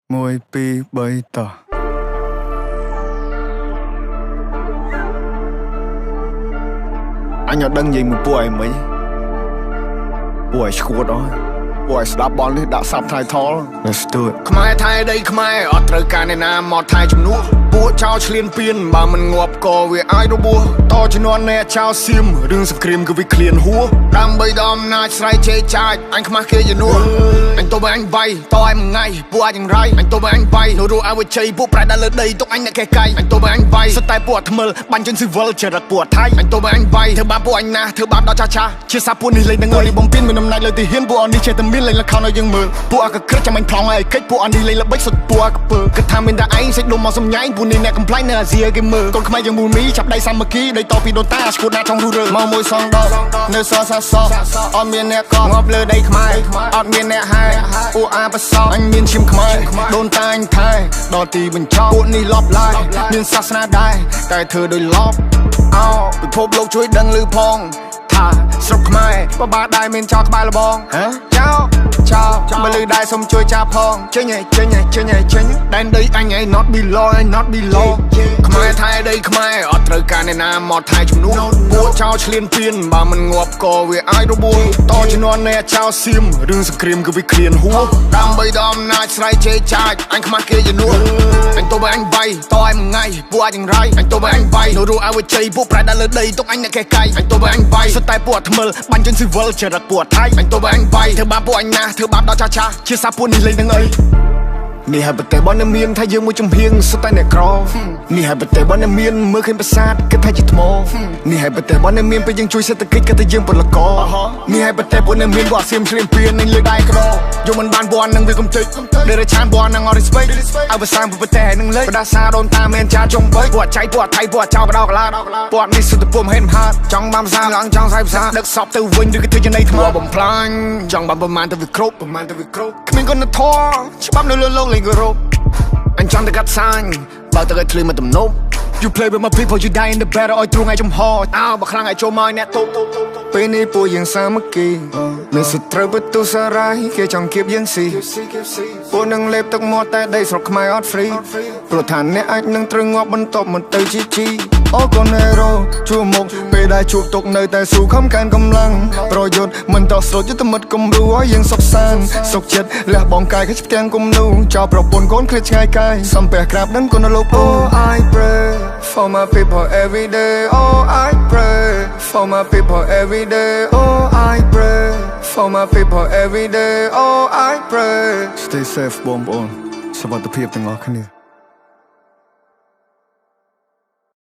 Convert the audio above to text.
1 2 3តោះអញអត់ដឹងនិយាយមួយពួកឯងមិញពួកឯងឈួតអស់ពួកឯងស្ដាប់បលនេះដាក់ subtitle Let's do it ខ្មែរថៃដីខ្មែរអត់ត្រូវការអ្នកណាមកថៃជំនួសពួកចោលឆ្លៀនពៀនបើមិនងាប់ក៏វាអាចរបួសតជំនាន់អ្នកចោលសៀមរឿងសង្គ្រាមគឺវាឃ្លានហួដើម្បីដល់អំណាចស្រ័យជេរចាចអញខ្មាស់គេជំនួសអញទៅបើអញវាយតឲ្យមួយថ្ងៃពួកអាចយ៉ាងរៃអញទៅបើអញវាយនៅរស់ឲ្យវាជ័យពួកប្រែដល់លើដីទុកអញអ្នកកេះកៃអញទៅបើអញវាយសុទ្ធតែពួកអាថ្មិលបាញ់ជនស៊ីវិលចរិតពួកអាថៃអញទៅបើអញវាយធ្វើបាបពួកអញណាស់ធ្វើបាបដល់ចាស់ចាស់ជាសាពួកនេះលេងនឹងនេះបំពេញមានអំណាចលើទីហ៊ានពួកអនេះចេះតែមានលេងល្ខោនឲ្យយើងមើលពួកអាកក្រិចចាំអញប្លង់ឲ្យកិច្ចពួកអនេះលេងល្បិចសុទ្ធពួកអាកពើគិតថាមានតែឯងសេចដុំមកសំញែងពួកនេះអ្នកកំប្លែងនៅអាស៊ីឲ្យគេមើលកូនខ្មែរយើងមូលមីចាប់ដៃសាមគ្គីដីតពីដូនតាឈួតណាចង់រុះរើមកមួយសងដកនៅសសសអត់មានអ្នកកងាប់លើដីខ្មែរអត់មានអ្នកហែពួកអាប្រសងអញមានឈាមខ្មែរដូនតាអញថែដល់ទីបញ្ចប់ពួកនេះលបឡាយមានសាសនាដែរតែធ្វើដោយលបអោពិភពលោកជួយដឹងឮផងថាស្រុកខ្មែរបបាដែរមានចោលក្បែរលបងចោចោលបើលឺដែរសុំជួយចាប់ផងចេញចេញចេញចេញដែនដីអញឯង not below not below ខ្មែរថៃដីខ្មែរអត់ត្រូវការអ្នកណាមកថៃជំនួសពួកចោលឆ្លៀនពៀនបើមិនងាប់ក៏វាអាចរបួសតជំនាន់អ្នកចោលសៀមរឿងសង្គ្រាមគឺវាឃ្លានហួដើម្បីដល់អំណាចស្រ័យជេរចាចអញខ្មាស់គេជំនួសអញទៅបើអញវាយតឲ្យមួយថ្ងៃពួកអាចយ៉ាងរៃអញទៅបើអញវាយនៅរស់ឲ្យវាជ័យពួកប្រែដល់លើដីទុកអញអ្នកកេះកៃអញទៅបើអញវាយសុទ្ធតែពួកអាថ្មិលបាញ់ជនស៊ីវិលចរិតពួកអាថៃអញទៅបើអញវាយធ្វើបាបពួកអញណាស់ធ្វើបាបដល់ចាស់ចាស់ជាសាពួកនេះលេងនឹងអីនេះហើយប្រទេសរបស់អ្នកមានថាយើងមួយចំហៀងសុទ្ធតែអ្នកក្រនេះហើយប្រទេសរបស់អ្នកមានមើលឃើញប្រាសាទគិតថាជាថ្មនេះហើយប្រទេសរបស់អ្នកមានពេលយើងជួយសេដ្ឋកិច្ចគិតថាយើងពលករនេះហើយប្រទេសពួកអ្នកមានពួកអាសៀមឆ្លៀនពៀននឹងលើដៃក្រយកមិនបានពណ៌នឹងវាកំទេចដែលឆានពណ៌នឹងអត់ respect ឲ្យភាសាប្រទេសនឹងលេចបដាសាដូនតាមានចាចុងបីពួកចៃពួកថៃពួកចោលបដោកឡាពួកនេះសុទ្ធតែពុំហេតុហាចង់បានភាសាឡើងចង់ស្អីភាសាដឹកសពទៅវិញឬក៏ធ្វើចំណៃថ្មបំផ្លាញចង់បានប្រមាណទៅវាគ្រប់ប្រមាណទៅវាគ្រប់គ្មានគុណធម៌ច្បាប់នៅលើលោកលេងគោរពអញចង់តែកាត់សាញបើទៅឲ្យធ្លាមកទំនប់ You play with my people you die in the battle ឲ្យទ្រូងឲ្យចំហអើបើខ្លាំងឲ្យចូលមកអ្នកទប់ពេលនេះពួកយើងសាមគ្គីមានសត្រូវបន្ទុសារាយគេចង់គៀបយើងស៊ីពួកនឹងលេបទឹកមាត់តែដីស្រុកខ្មែរអត់ free ព្រោះថាអ្នកអាចនឹងត្រូវងាប់បន្ទាប់មកទៅជីជីអូកូនហេរ៉ូជួមុខពេលដែលជួបទុកនៅតែស៊ូខំកើនកម្លាំងប្រយុទ្ធមិនតស្លូតយុទ្ធមិត្តគំរូឲ្យយើងសុខសាន្តសុខចិត្តលះបង់កាយខិតផ្ទាំងគំនូចោលប្រពន្ធកូនឃ្លាតឆ្ងាយកាយសំពះក្រាបដឹងគុណលោក Oh I pray for my people every day Oh I pray for my people every day Oh I pray for my people every day Oh I pray Stay safe បងប្អូនសុវត្ថិភាពទាំងអស់គ្នា